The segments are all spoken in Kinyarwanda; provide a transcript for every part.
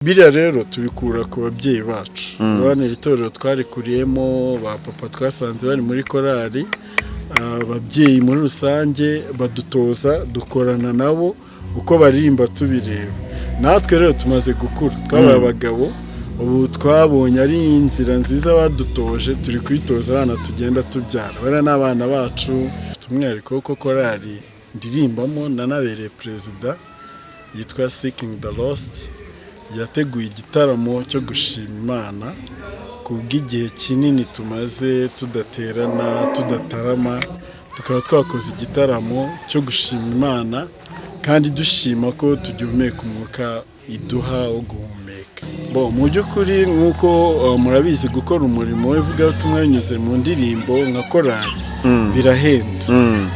Biriya rero tubikura ku babyeyi bacu. Urabona iri torero twarikuriyemo, ba papa twasanze bari muri korali, ababyeyi muri rusange badutoza, dukorana nabo uko baririmba tubireba. Natwe rero tumaze gukura, twabaye abagabo, ubu twabonye ari inzira nziza badutoje, turi kuyitoza abana tugenda tubyara. Bariya ni abana bacu. Umwihariko w'uko korali ndirimbamo nanabereye perezida, yitwa Seeking the Lost, yateguye igitaramo cyo gushima Imana ku bw'igihe kinini tumaze tudaterana, tudatarama, tukaba twakoze igitaramo cyo gushima Imana kandi dushima ko tugihumeka umwuka iduha wo guhumeka. Bo mu by'ukuri, nk'uko murabizi, gukora umurimo w'ivugabutumwa binyuze mu ndirimbo nka korali birahenda.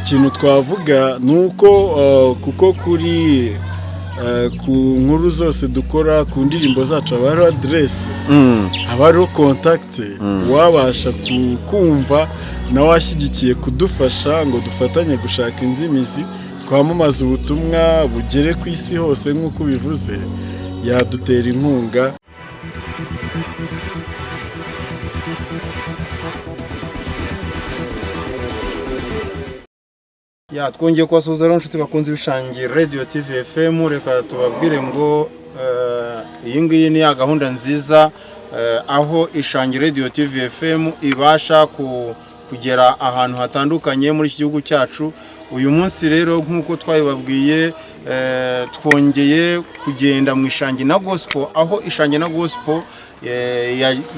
Ikintu twavuga ni uko kuko kuri ku nkuru zose dukora, ku ndirimbo zacu, haba hariho aderese, haba hariho contact. Wabasha kumva nawe ashyigikiye kudufasha ngo dufatanye gushaka inzimizi, twamamaze ubutumwa bugere ku isi hose nk'uko ubivuze, yadutera inkunga. Ya, twongeye kubasuhuza rero, inshuti bakunze ibishangi Radio TV FM. Reka tubabwire ngo iyi ngiyi ni ya gahunda nziza aho Ishangi Radio TV FM ibasha kugera ahantu hatandukanye muri iki gihugu cyacu. Uyu munsi rero, nk'uko twabibabwiye, twongeye kugenda mu Ishangi na Gospel, aho Ishangi na Gospel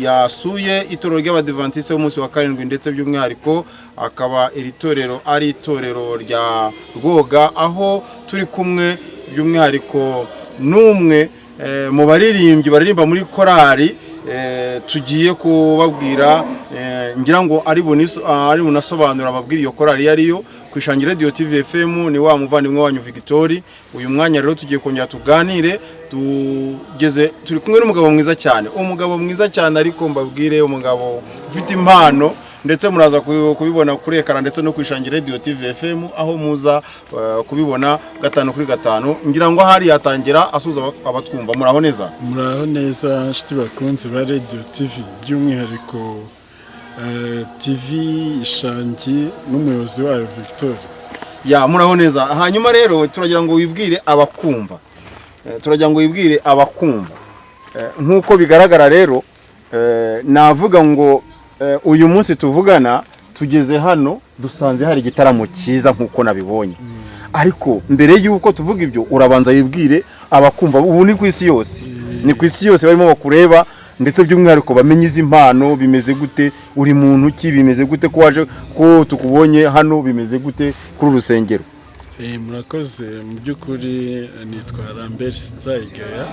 yasuye itorero ry'Abadivantisite b'umunsi wa karindwi, ndetse by'umwihariko akaba iri torero ari itorero rya Rwoga, aho turi kumwe by'umwihariko n'umwe mu baririmbyi baririmba muri korali. Tugiye kubabwira, ngira ngo ari bunasobanura ababwira iyo korali iyo ariyo. Ku Ishangi Radio TV FM ni wa muvandimwe wanyu Victory. Uyu mwanya rero tugiye kongera tuganire, tugeze turi kumwe n'umugabo mwiza cyane, umugabo mwiza cyane, ariko mbabwire, umugabo ufite impano, ndetse muraza kubibona kuri écran ndetse no ku Ishangi Radio TV FM, aho muza kubibona gatanu kuri gatanu. Ngira ngo ahari yatangira asuhuza abatwumva. Muraho neza? Muraho neza, nshuti bakunzi ba Radio TV, by'umwihariko TV Ishangi n'umuyobozi wayo Victor. Ya, muraho neza. Hanyuma rero turagira ngo wibwire abakumva. Nk'uko bigaragara rero, navuga ngo uyu munsi tuvugana tugeze hano dusanze hari igitaramo cyiza nk'uko nabibonye. Ariko mbere y'uko tuvuga ibyo, urabanza wibwire abakumva. Ubu ni ku isi yose, ni ku isi yose barimo bakureba, ndetse by'umwihariko bamenye izi mpano. Bimeze gute? Uri muntu ki? Bimeze gute ko waje, ko tukubonye hano? Bimeze gute kuri uru rusengero? Murakoze. Mu by'ukuri nitwa Lambert Sinzayigaya,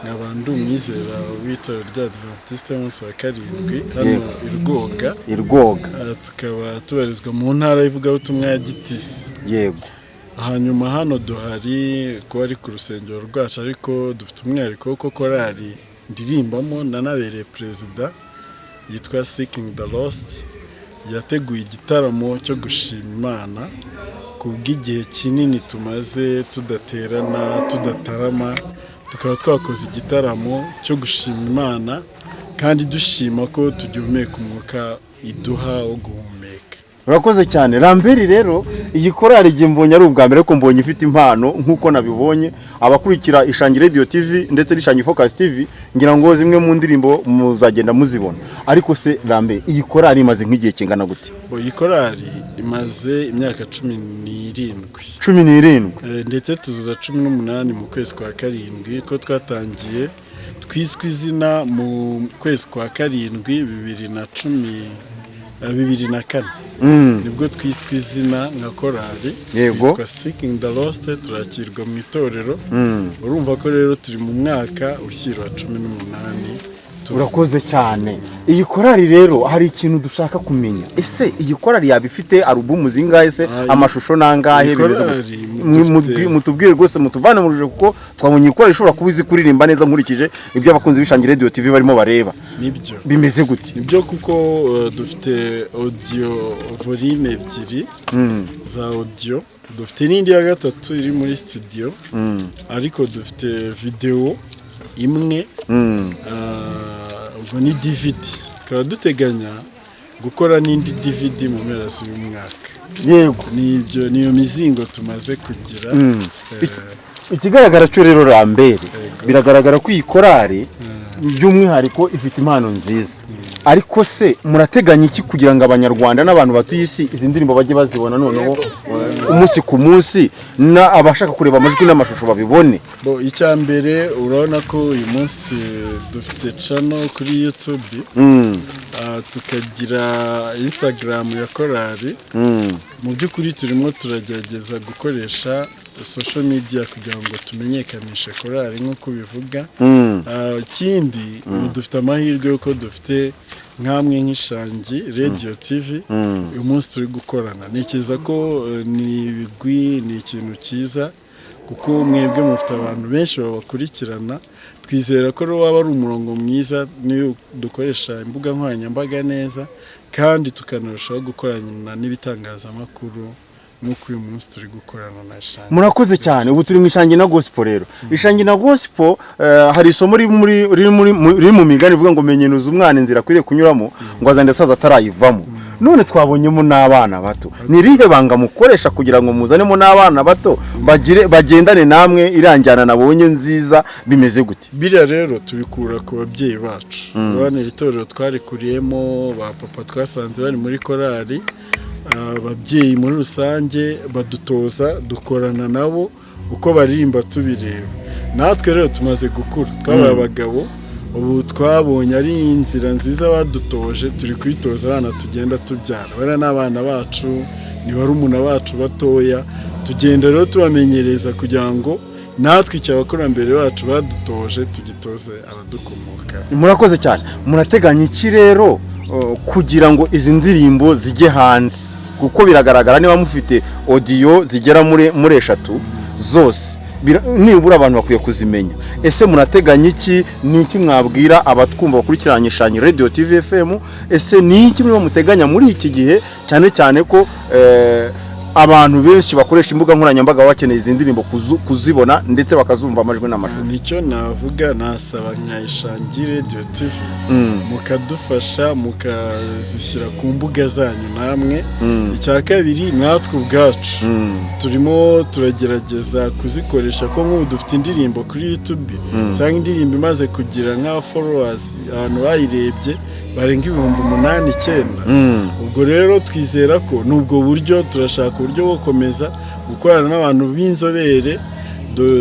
nkaba ndi umwizera w'itorero rya Adventiste y'umunsi wa karindwi hano i Rwoga. I Rwoga. Tukaba tubarizwa mu ntara y'ivugabutumwa ya Gitisi. Hanyuma hano duhari kuba ari ku rusengero rwacu, ariko dufite umwihariko w'uko korali ndirimbamo nanabereye perezida, yitwa Seeking the Lost, yateguye igitaramo cyo gushima Imana ku bw'igihe kinini tumaze tudaterana, tudatarama, tukaba twakoze igitaramo cyo gushima Imana kandi dushima ko tugihumeka umwuka iduha wo guhumeka. Urakoze cyane, Lambert. Rero iyi korali igihe mbonye ari ubwa mbere, ariko mbonye ifite impano nk'uko nabibonye. Abakurikira Ishangi Radio TV ndetse n'Ishangi Focus TV, ngira ngo zimwe mu ndirimbo muzagenda muzibona. Ariko se Lambert, iyi korali imaze nk'igihe kingana gute? Bo, iyi korali imaze imyaka 17. 17? Ndetse tuzuza 18 mu kwezi kwa karindwi, ko twatangiye twiswe izina mu kwezi kwa karindwi 2010, 2004, nibwo twiswe izina nka korali. Yitwa Seeking the Lost, turakirwa mu itorero. Urumva ko rero turi mu mwaka ushyira wa 18. Urakoze cyane. Iyi korali rero hari ikintu dushaka kumenya. Ese iyi korali yaba ifite alubumu zingahe se? Amashusho nangahe? Iyi Bimeze korali gute? Mutubwire rwose, mutuvane mu rujijo, kuko twabonye iyi korali ishobora kuba izi kuririmba neza, nkurikije ibyo abakunzi b'Ishangi Radio TV barimo bareba. Nibyo. Bimeze gute? Nibyo, kuko dufite audio volume ebyiri za audio, dufite n'indi ya gatatu iri muri studio, ariko dufite video. imwe. Ubwo ni DVD, tukaba duteganya gukora n'indi DVD mu mpera z'uyu mwaka. Nibyo, niyo mizingo tumaze kugira. Ikigaragara cyo rero, Rambere, biragaragara ko iyi korari by'umwihariko ifite impano nziza. Ariko se murateganya iki kugira ngo Abanyarwanda n'abantu batuye isi izi ndirimbo bajye bazibona noneho umunsi ku munsi, na abashaka kureba amajwi n'amashusho babibone? Bo, icya mbere, urabona ko uyu munsi dufite channel kuri YouTube, tukagira Instagram ya korali. Mu by'ukuri turimo turagerageza gukoresha social media kugira ngo tumenyekanishe korali nk'uko bivuga. Ikindi, ubu dufite amahirwe y'uko dufite nk'amwe nk'Ishangi Radio TV uyu munsi turi gukorana. Ntekereza ko ni ibigwi, ni ikintu cyiza, kuko mwebwe mufite abantu benshi babakurikirana. Twizera ko rero waba ari umurongo mwiza niyo dukoresha imbuga nkoranyambaga neza, kandi tukanarushaho gukorana n'ibitangazamakuru nk'uko uyu munsi turi gukorana na Ishangi. Murakoze cyane. Ubu turi mu Ishangi na Gospel. Rero Ishangi na Gospel, hari isomo riri mu Migani rivuga ngo: "Menyenuza umwana inzira akwiriye kunyuramo, ngo azande asaza atarayivamo." None twabonyemo n'abana bato. Ni irihe banga mukoresha kugira ngo muzanemo n'abana bato, bagire bagendane namwe iranjyana nabonye nziza? Bimeze gute? Biriya rero tubikura ku babyeyi bacu. Urabona iri torero twarikuriyemo, ba papa twasanze bari muri korali, ababyeyi muri rusange badutoza, dukorana nabo uko baririmba tubireba. Natwe rero tumaze gukura, twabaye abagabo, ubu twabonye ari inzira nziza badutoje, turi kuyitoza abana tugenda tubyara. Bariya ni abana bacu, ni barumuna bacu batoya. Tugenda rero tubamenyereza kugira ngo natwe icyo abakurambere bacu badutoje tugitoze abadukomoka. Murakoze cyane. Murateganya iki rero kugira ngo izi ndirimbo zijye hanze? Kuko biragaragara, niba mufite audio zigera muri eshatu zose, nibura abantu bakwiye kuzimenya. Ese murateganya iki? Ni iki mwabwira abatwumva bakurikiranye Ishangi Radio TV FM? Ese ni iki murimo muteganya muri iki gihe, cyane cyane ko abantu benshi bakoresha imbuga nkoranyambaga baba bakeneye izi ndirimbo kuzibona ndetse bakazumva amajwi n'amashusho? Nicyo navuga, nasaba nka Ishangi Radio TV mukadufasha mukazishyira ku mbuga zanyu namwe. Icya kabiri, natwe ubwacu turimo turagerageza kuzikoresha, ko nk'ubu dufite indirimbo kuri YouTube, usanga indirimbo imaze kugira nka followers, abantu bayirebye barenga 8000, 9000. Ubwo rero twizera ko n'ubwo buryo, turashaka uburyo bwo gukomeza gukorana n'abantu b'inzobere.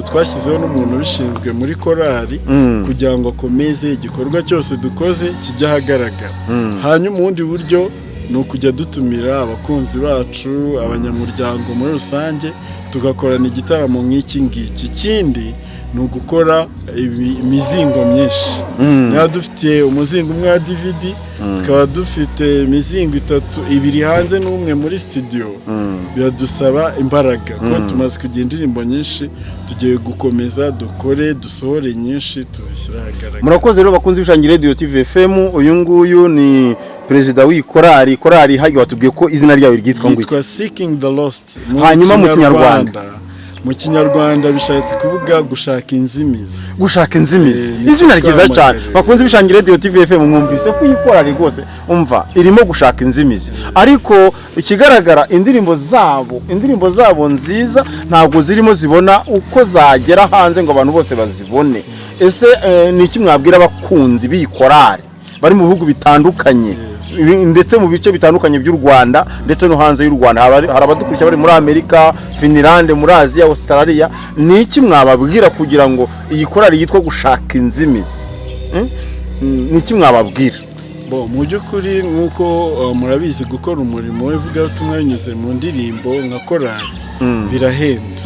Twashyizeho n'umuntu ubishinzwe muri korali kugira ngo akomeze igikorwa cyose dukoze kijye ahagaragara. Hanyuma ubundi buryo ni ukujya dutumira abakunzi bacu, abanyamuryango muri rusange, tugakorana igitaramo nk'iki ngiki. Ikindi ni ugukora imizingo myinshi. Niba dufite umuzingo umwe wa DVD, tukaba dufite imizingo itatu, ibiri hanze n'umwe muri studio, biradusaba imbaraga kuko tumaze kugira indirimbo nyinshi. Tugiye gukomeza dukore, dusohore nyinshi, tuzishyire ahagaragara. Murakoze rero, bakunze b'Ishangi Radio TV FM. Uyu nguyu ni perezida w'iyi korali. Korali hajya watubwiye ko izina ryayo ryitwa ngo iki? Yitwa Seeking the Lost. Hanyuma mu Kinyarwanda? Mu Kinyarwanda bishatse kuvuga gushaka inzimizi. Gushaka inzimizi. Ni Izina ryiza cyane. twamagare. Bakunze b'Ishangi Radio TV FM, mwumvise ko iyi korali rwose, umva, irimo gushaka inzimizi. Ariko ikigaragara, indirimbo zabo nziza ntabwo zirimo zibona uko zagera hanze ngo abantu bose bazibone. Ese ni iki mwabwira abakunzi b'iyi korali bari mu bihugu bitandukanye, ndetse mu bice bitandukanye by'u Rwanda ndetse no hanze y'u Rwanda? Hari abadukurikira bari muri Amerika, Finland, muri Aziya, Australia. Ni iki mwababwira kugira ngo iyi korali yitwa Gushaka Inzimizi, Ni iki mwababwira? Bo, mu by'ukuri nk'uko murabizi, gukora umurimo w'ivugabutumwa binyuze mu ndirimbo nka korali birahenda.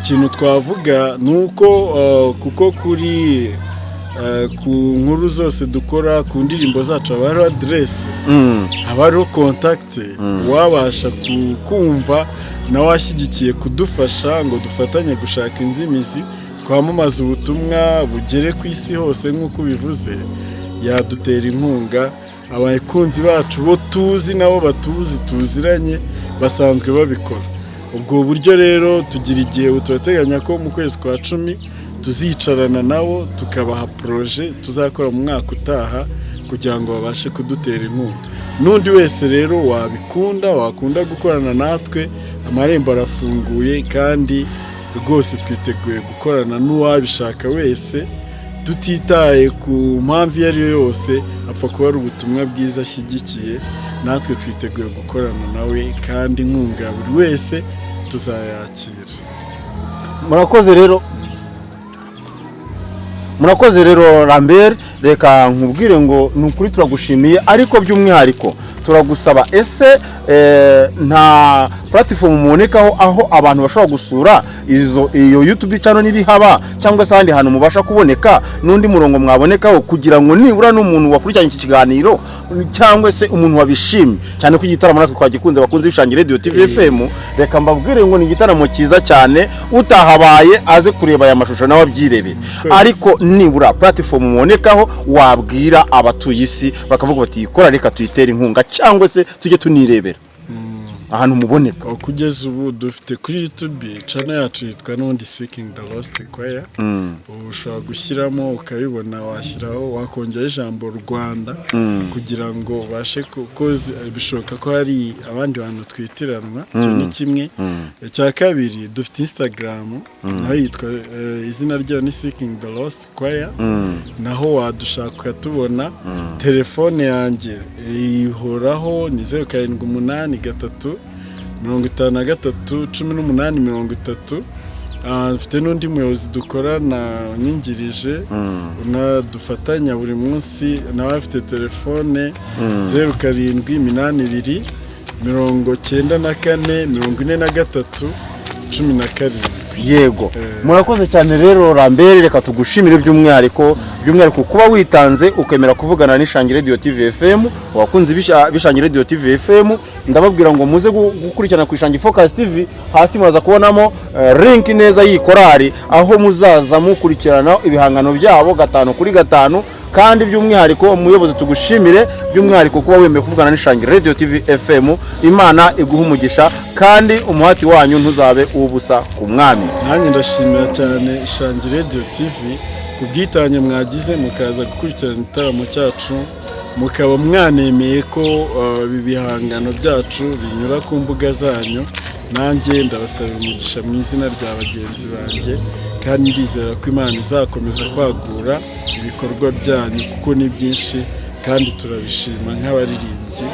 Ikintu twavuga ni uko kuko kuri ku nkuru zose dukora, ku ndirimbo zacu, haba hariho aderese, haba hariho contact. Wabasha kumva nawe ashyigikiye kudufasha ngo dufatanye gushaka inzimizi, twamamaze ubutumwa bugere ku isi hose nk'uko ubivuze, yadutera inkunga. Abakunzi bacu bo tuzi nabo batuzi, tuziranye, basanzwe babikora. Ubwo buryo rero tugira igihe, turateganya ko mu kwezi kwa 10 Tuzicarana nabo, tukabaha projet tuzakora mu mwaka utaha kugira ngo babashe kudutera inkunga. N'undi wese rero wabikunda, wakunda gukorana natwe, amarembo arafunguye kandi rwose twiteguye gukorana n'uwabishaka wese, tutitaye ku mpamvu iyo ari yo yose, apfa kuba ari ubutumwa bwiza ashyigikiye. Natwe twiteguye gukorana nawe kandi inkunga ya buri wese tuzayakira. Murakoze rero, murakoze rero Lambert. Reka nkubwire ngo ni ukuri turagushimiye, ariko by'umwihariko turagusaba: ese nta platform mubonekaho aho abantu bashobora gusura iyo YouTube channel n'ibihaba, cyangwa se ahandi hantu mubasha kuboneka, n'undi murongo mwabonekaho, kugira ngo nibura n'umuntu wakurikiranye iki kiganiro cyangwa se umuntu wabishimye cyane ko igitaramo natwe twagikunze, bakunze Ishangi Radio TV FM, reka mbabwire ngo ni igitaramo cyiza cyane, utahabaye aze kureba aya mashusho nawe abyirebere. Ariko nibura platform mubonekaho wabwira abatuye isi bakavuga bati: "Kora, reka tuyitere inkunga," cyangwa se tujye tunirebera ahantu muboneka? Kugeza ubu dufite kuri YouTube channel yacu yitwa n'ubundi Seeking the Lost Choir. Ubu ushobora gushyiramo ukabibona, washyiraho, wakongeraho ijambo Rwanda kugira ngo ubashe, kuko bishoboka ko hari abandi bantu twitiranwa. Icyo ni kimwe. Icya kabiri, dufite Instagram naho yitwa, izina ryayo ni Seeking the Lost Choir, naho wadushaka ukatubona. Telefone yanjye ihoraho, ni 0783531830. Mfite n'undi muyobozi dukorana unyungirije, dufatanya buri munsi, nawe afite telefone 0782944317. Yego, murakoze cyane rero Lambert. Reka tugushimire by'umwihariko kuba witanze ukemera kuvugana n'Ishangi Radio TV FM. Wakunze Bishangi Radio TV FM, ndababwira ngo muze gukurikirana ku Ishangi Focus TV, hasi muraza kubonamo link neza y'iyi korali, aho muzaza mukurikirana ibihangano byabo gatanu kuri gatanu. Kandi by'umwihariko umuyobozi, tugushimire by'umwihariko kuba wemeye kuvugana n'Ishangi Radio TV FM. Imana iguha umugisha kandi umuhati wanyu ntuzabe uw'ubusa ku Mwami. Nanjye ndashimira cyane Ishangi Radio TV ku bwitange mwagize mukaza gukurikirana igitaramo cyacu, mukaba mwanemeye ko ibi bihangano byacu binyura ku mbuga zanyu. Nanjye ndabasabira umugisha mu izina rya bagenzi banjye, kandi ndizera ko Imana izakomeza kwagura ibikorwa byanyu kuko ni byinshi, kandi turabishima nk'abaririmbyi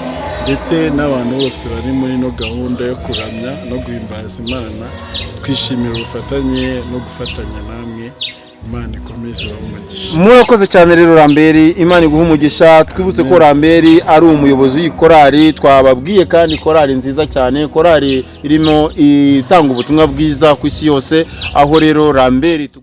ndetse n'abantu bose bari muri ino gahunda yo kuramya no guhimbaza Imana. Twishimira ubufatanye no gufatanya namwe. Imana ikomeze ibahe umugisha. Murakoze cyane rero Lambert, Imana iguha umugisha. Twibutse ko Lambert ari umuyobozi w'iyi korali twababwiye, kandi korali nziza cyane, korali irimo itanga ubutumwa bwiza ku isi yose, aho rero Lambert.